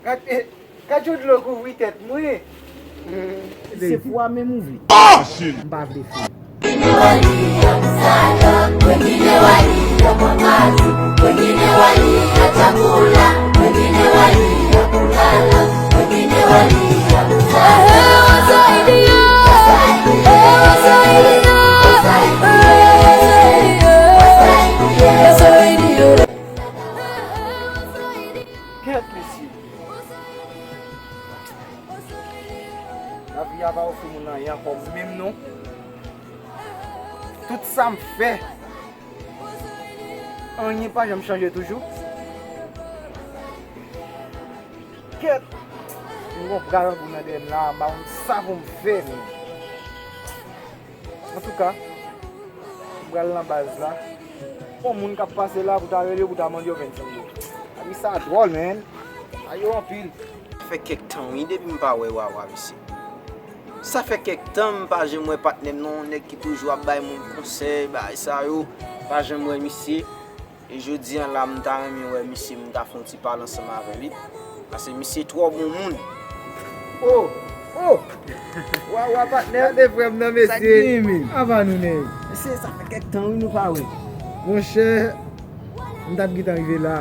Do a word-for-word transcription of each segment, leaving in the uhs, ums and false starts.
Gad, eh, gad yon dlo kouvri tèt mwen. Se fou a menm ou vle. M pa vle fou. Kèt mesye. Lavi a pa ofri moun anyen ankò menm non. Tout sa m fè, anyen pa janm chanje toujou. Kèt! M gon pral pou nan dèyè m la, m pa konn sa pou m fè menm. Antouka, m pral nan baz la. Yon moun k ap pase la pou ta rele, pou ta mande yo vennsenk dola. Lavi sa dwòl, man. Sa yo anpil. Sa fè kèk tan, wi, depi m pa wè Wawa, mesye. Sa fè kèk tan m pa janm wè patnè m, non, nèg ki toujou ap bay moun konsèy, bagay sa yo, pa janm wè misye. E jodi a la, m ta renmen wè misye, m ta fè yon ti pale ansanm avè li. Paske misye twò bon moun. Oh! Oh! Wawa, patnè, gade frè m nan, mesye. Sa k genyen, men? Ava nou, nèg. Mesye, sa fè kèk tan, wi, nou pa wè. Monchè, m t ap gentan rive la.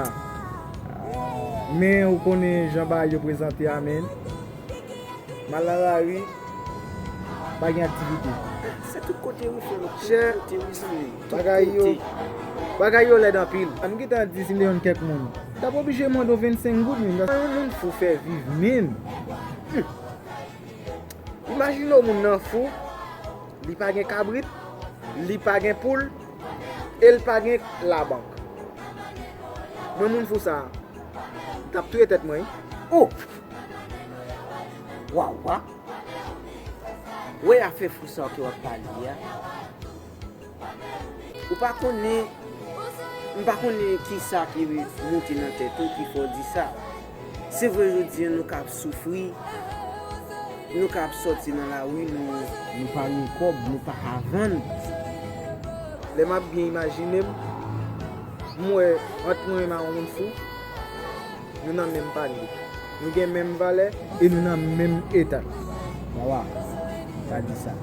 Men, ou konnen jan bagay yo prezante a, men. M al nan lari, pa gen aktivite. Se tout kote wi, frè m. Chè, tout kote wi, zanmi. Tout bagay yo, kote. Bagay yo lèd anpil. M gentan di si m te jwenn kèk moun, m t ap oblije mande w vennsenk goud, men. Yon moun fou fè viv, men. Hmm. Imajine w moun nan fou, li pa gen kabrit, li pa gen poul, e l pa gen labank. Mwen, moun fou sa a, m t ap touye tèt mwen, wi. Oh! Wawa! Wè afè fou sa ke w ap pale a. Ou pa konnen, m pa konnen kisa ki monte nan tèt ou ki fè w di sa. Se vre, jodi a nou ka ap soufri, nou ka ap sòti nan lari, nou, nou pa gen kòb, nou pa ka vann. Lè m ap byen imajine m, m wè ant mwen menm ak yon moun fou, nou nan menm panye. Nou gen menm valè e nou nan menm eta. Wawa, pa di sa.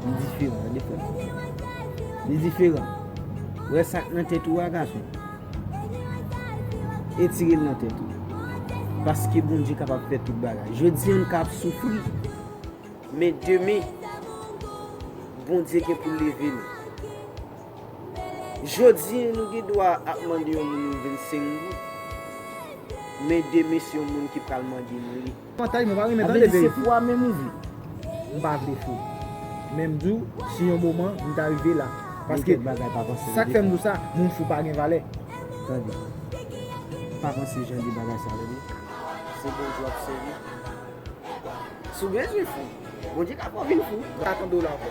Li diferan, tande frè m. Li diferan. Wè sa k nan tèt ou a, gason. Etire l nan tèt ou. Paske Bondye kapab fè tout bagay. Jodi a, nou ka ap soufri. Men demen, Bondye gen pou l leve nou. Jodi a, nou gen dwa ap mande yon moun vennsenk goud. Men demen, se yon moun ki pral mande nou li. Avantaj mwen pa renmen tande, se fou a menm ou vle. M pa vle fou. Men m di w, si yon moman, m ta rive la. Paske sa k fè m di w sa, moun fou pa gen valè. Tande. Pa panse jan de bagay sa, tande. Se Bondye w ap sèvi. Si w bezwen fou, Bondye ka fè w vin fou. Sa tande w la ankò.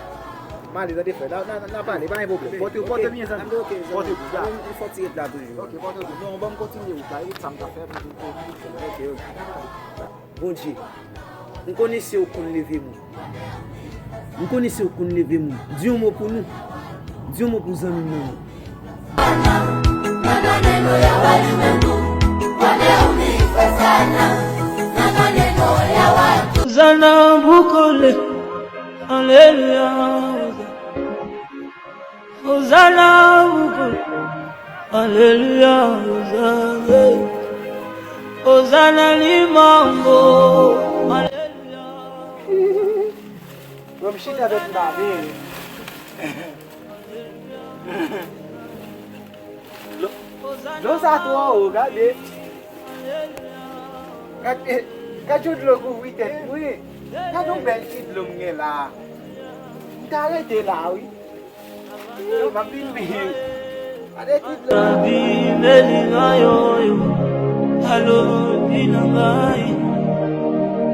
M ale, tande frè. N a, n a, n a pale, pa gen pwoblèm. Pòte, pòte byen, zanmi. Pòte byen. Fò ti ret la toujou. Ok, pòte byen. Non, ban m kontinye wout la. E wout sa m ta fè pou, pou, pou, ok, ok. Bondye, m konnen se ou k konn leve moun. M konnen se ou k konn leve moun. Di yon mo pou nou. Di yon mo pou zanmi m nan nou. Ozana bukole, aleluya. Ozana bukole, aleluya. Ozana, ozana limango, aleluya. Bon, m chita tèt m pa byen. Dlo, dlo sa twò wo, gade. Gad, eh, gad yon dlo kouvri tèt mwen. Gad yon bèl ti dlo m gen la. M ta rete la, wi. Yo, m ap vin byen. Gade ti dlo. Bimeli ngayo yo, alo bina ngai.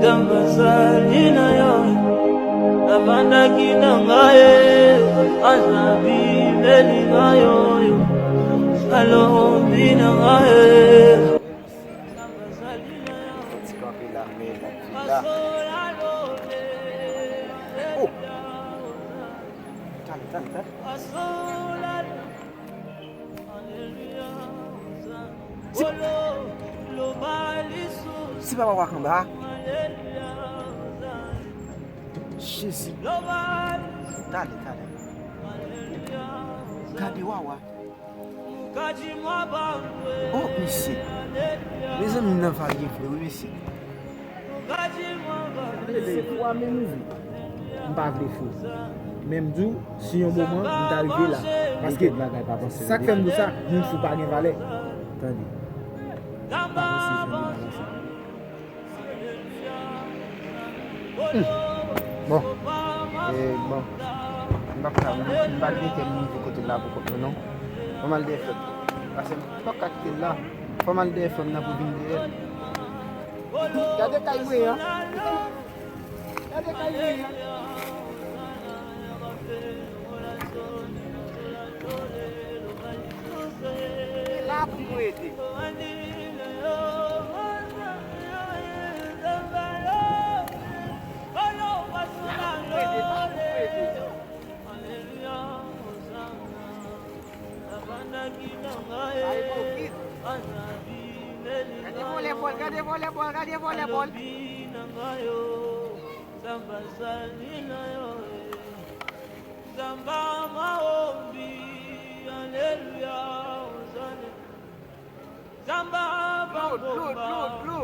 Damba salina yo, abanda kinanga e, azabi meli ngayo yo, alo bina ngai. Ti kanpe la, men la, ti la. Oh! Tande, tande, tande. Zip. Ti papa w ak anba. Jezi. Tande, tande. Gade wawa. Oh, mesye. Mezanmi, m nan varye vre, wi, mesye. Tande, fwa men nou vle. M pa vle fou. Men m di w, si yon moman, m ta rive la. Paske, sa k fè m di w sa, moun fou pa gen valè. Tande. M pa panse jan de bagay sa. Hmm. Bon. E, bon. M p ap ka, m, m pa t gen kè m rive kote l la pou kont mwen, non. Fò m al dèyè frè m. Paske m p ap ka kite l la. Fò m al dèyè frè m nan pou vin dèyè l. Gade kay mwen an. Gade kay mwen an. Se la pou nou rete. Gade vòlè bòl, gade vòlè bòl, gade vòlè bòl. Dlo, dlo, dlo, dlo.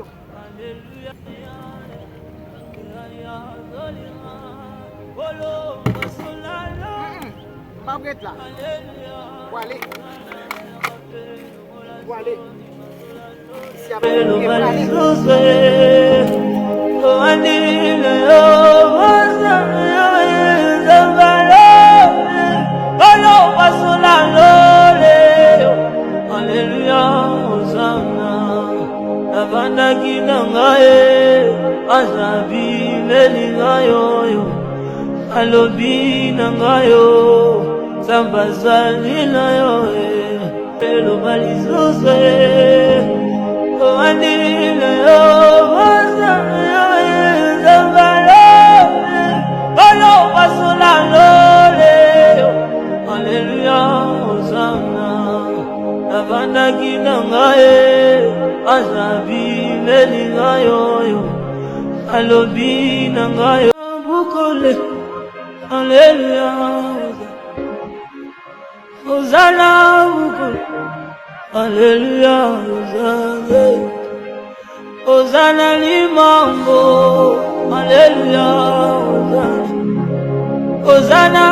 Mm-mm. M ap ret la. Pwale. Pwale. Isi a pa kote pwale. Aleluya, Hosanna. Nabanda kinanga e, azabi melinga yo yo. Alobi nanga yo, samba salina yo e. Pelo balizo se, o andile yo, o andile yo, o andile yo, o andile yo, o andile yo. Aleluya, Hosanna. Nabanda kinanga e, azabi melinga yo yo. Alobi nanga yo. Bukole. Aleluya, Hosanna. Hosanna, Bukole. Aleluya, Hosanna. Hosanna, Limango. Aleluya, Hosanna. Hosanna,